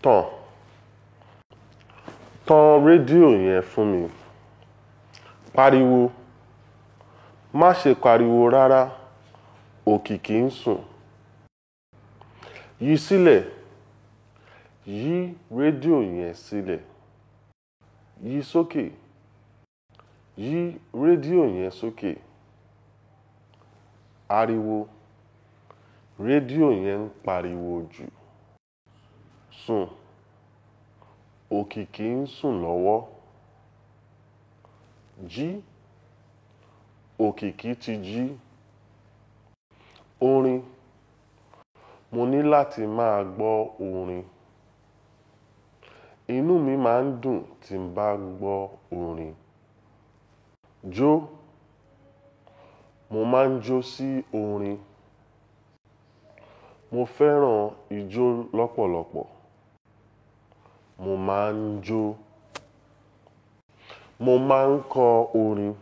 Tàn. Tan rédíò yẹn fún mi. Pariwo. Má ṣe pariwo rárá, Òkìkí ń sùn. Yí sílẹ̀. Yí rédíò yẹn sílẹ̀. Yí sókè. Yí rédíò yẹn sókè. Ariwo. Rédíò yẹn ń pariwo jù. Sùn. Òkìkí ń sùn lọ́wọ́. Jí. Òkìkí ti jí. Orin. Mo ní láti máa gbọ́ orin. Inú mi máa ń dùn tí n bá gbọ́ orin. Jó. Mo máa ń jó sí orin. Mo fẹ́ràn ijó lọ́pọ̀lọpọ̀. Mo máa ń jó. Mo máa ń kọ orin.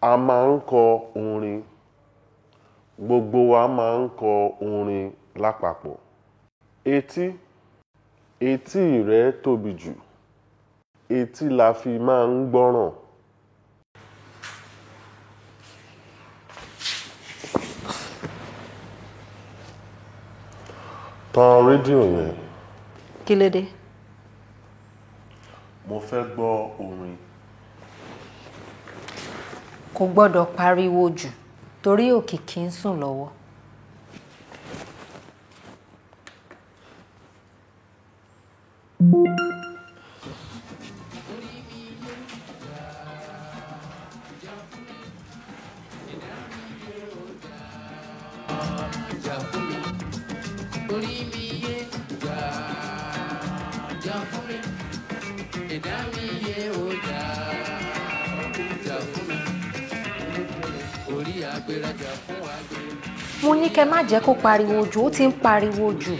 A máa ń kọ orin. Gbogbo wa máa ń kọ orin lápapọ̀. Etí. Etí rẹ tóbi jù. Etí la fi máa ń gbọ́ràn. Tan rédíò yẹn. Kí ló dé? Mo fẹ́ gbọ́ orin. Kò gbọ́dọ̀ pariwo jù torí Òkìkí ń sùn lọ́wọ́. Jà fún mi, orí mi yé jà, jà fún mi, ẹ̀dá mi yé o jà, jà fún mi, orí agbérajà fún agbe. Mo ní kẹ́ má jẹ́ kó pariwo jù, ó ti ń pariwo jù.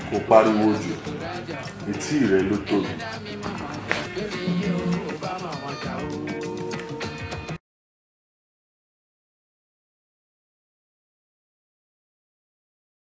Kò pariwo jù, etí rẹ ló tóbi.